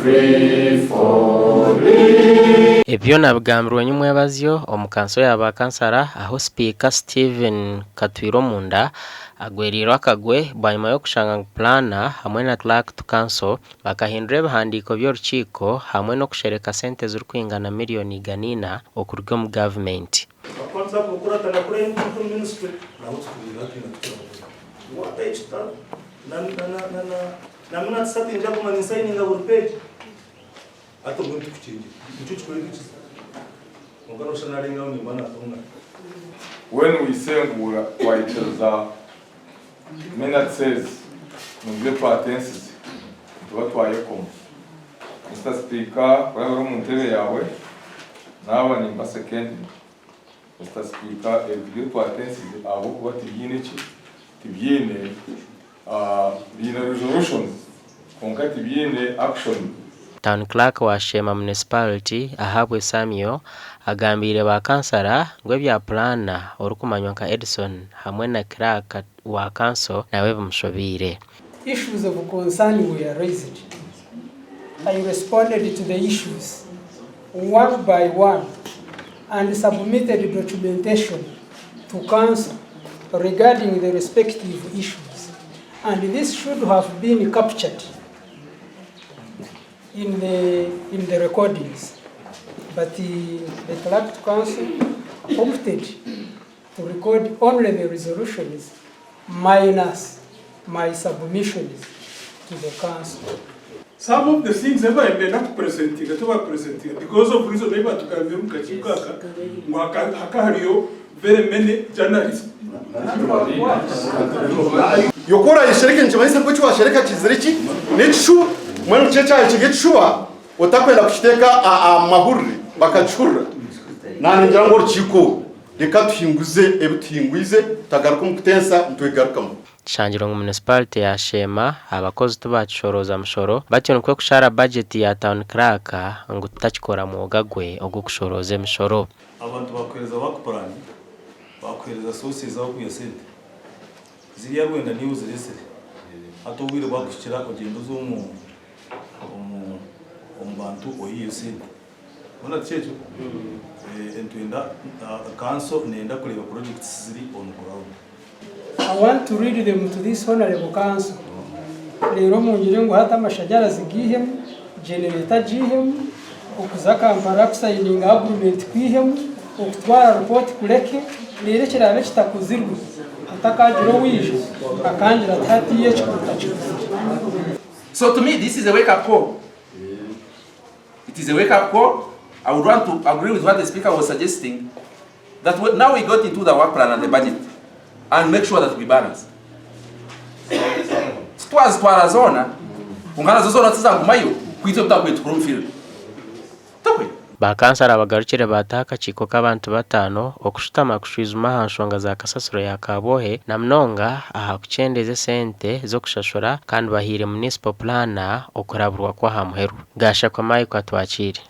Free for me. Ebi byona bigambirwe nyimwebazyo omu kanso ya ba kansara ahu sipiika Stephen Katwiromunda agwereirwe akagwe bwanyima y'okushanga ngu pulaana hamwe na Clerk to Council bakahindura ebihandiiko by'orukiiko hamwe n'okushereka sente ezirikwingana miriyoni 400 okuruga omu gavumenti. Na minutes hati ningira kuguma ninsayininga buri page. Hati obwo nitukukingira. Nikyo kikuru ekizibu. Kwonka noshusha narengaho nimba natongana. When we say ngu twaikiriza minutes ezi nibyo twatensize, nituba twayekoma. Mister Speaker, kurabira omu ntebe yaawe, naaba nimba seconding. Mister Speaker, ebi tibyo twatensize ahabw'okuba tibyine ki? Tibyine Biine resolutions kwonka tibyine action. Town Clerk wa Sheema Municipality, Ahabwe Samuel, agambiire ba kansara ngu ebya pulaana orikumanywa nka Edson hamwe na Clerk wa kanso nawe bimushobeire. Issues of concern were raised. I responded to the issues one by one and submitted documentation to council regarding the respective issues and this should have been captured in the, in the recordings but the, the clerk to council opted to record only the resolutions minus my submissions to the council. Some of the things ebi baabaire nibenda kupurezentinga tibaapurezentinga because of reason ei baatugambire omu kakiiko aka ngu hakaba hariyo very many journalists. Iwe ku oraayeshereke nikimanyisa ngu eki waashereka kizire ki? N'ekishuba. Mbwenu kyo ekyaba kiri ekishuba otakwenda kukiteeka aha mahurire bakakihurira, naanye ningira ngu orukiiko oru reka tuhinguze ebi tuhingwize tutagaruka omu kutensa nitwegarukamu. Kishangirwe ngu Munisiparite ya Sheema abakozi tibakishorooza mushoro batyo nikwo kushara bajeti ya Town Clerk ngu takikora mwoga gwe ogw'okushorooza emishoro. Abantu bakuhereza work plan, bakuhereza sources ahokwiha sente, ziriya rwenda niiwe oziretsire, hati obwire bwakuhikira ogyende oze omu omu omu bantu oiheyo sente. Mbwenu tikyo ekyo? Nitwenda, kanso neyenda kureeba projects ziri on ground. I want to read them to this honourable council reero mungire ngu hati amashanyarazi giihemu, generator agiihemu, okuza Kampala kusayininga agreement kwihemu, okutwara report kureke, reero ekiraabe kitakozirwe hatakagira owaija akangira ati hatiiya eki otakikuzire. So to me this is a wake up call. It is a wake up call. I would want to agree with what the speaker was suggesting that we, now we got into the work plan and the budget and make sure that we balance. Twazitwara zoona kwonka nazo zoona tizagumayo kwitwa ebitakwetwa omu field. Tokwe. Ba kansara bagarukire baataho akakiiko k'abantu bataano okushutama kushwijuma aha nshonga za kasasiro ya Kabwohe na munonga aha kukyendeeza esente z'okushashura kandi bahaire Municipal Planner okuraburwa kw'aha muheru. Gashakwa Michael Atwakiire.